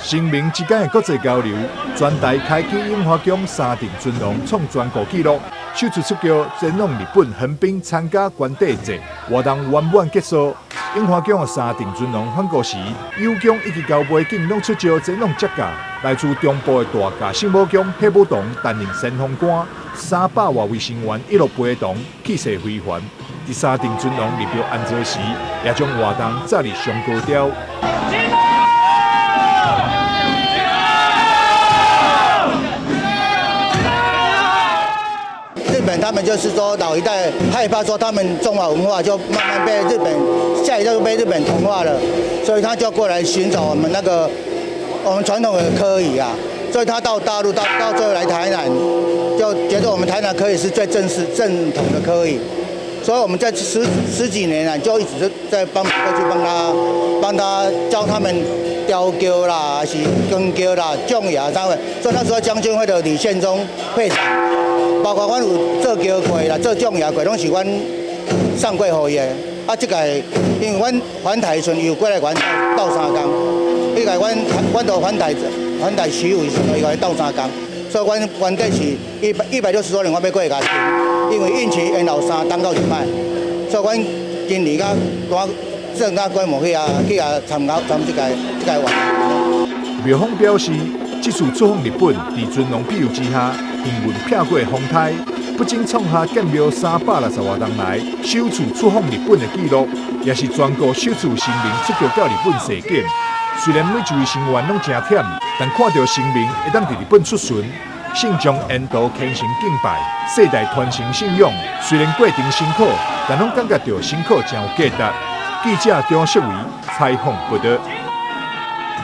神明之間的國際交流，全台開啟櫻花宮三鎮尊龍創全國紀錄，首次出轎前往日本橫濱參加關帝節活動圓滿結束。櫻花宮的三鎮尊龍返國時，有宮以及高尾景攏出轎前往接駕。來自中部的大甲聖母宮謝武堂擔任先鋒官，300外位成員一路陪同，氣勢非凡。佇三鎮尊龍入廟安座時，也將活動載入上高潮。日本他們就是說老一代害怕說他們中華文化就慢慢被日本下一代就被日本同化了，所以他就過來尋找我們那個我們傳統的科儀啊，所以他到大陸到最後來台南，就覺得我們台南科儀是最正式正統的科儀，所以我們在十幾年來就一直在幫過去幫他教他們雕轎啦，還是扛轎啦、將牙啥貨。所以那時候將軍會的李憲忠會長，包括阮有做轎過啦、做將牙過，攏是阮送過予伊的。啊，這屆因為阮返台時陣伊有過來阮鬥相共，彼屆阮都返台返台徐偉時陣，伊來鬥相共，所以阮原底是160多年，我欲過來共頂，因為應期延後三冬到這擺，所以阮今年甲拄正大規模去參加參這屆活動。廟方表示，這次出訪日本，佇尊龍庇佑之下，幸運避過風颱，不僅創下建廟360外冬來首次出訪日本的紀錄，也是全國首次神明出轎到日本踅景。雖然每一位成員攏真忝，但看著神明會當佇日本出巡，信眾沿途虔誠敬拜，世代傳承信仰。雖然過程辛苦，但攏感覺著辛苦真有價值。記者張淑維採訪報導。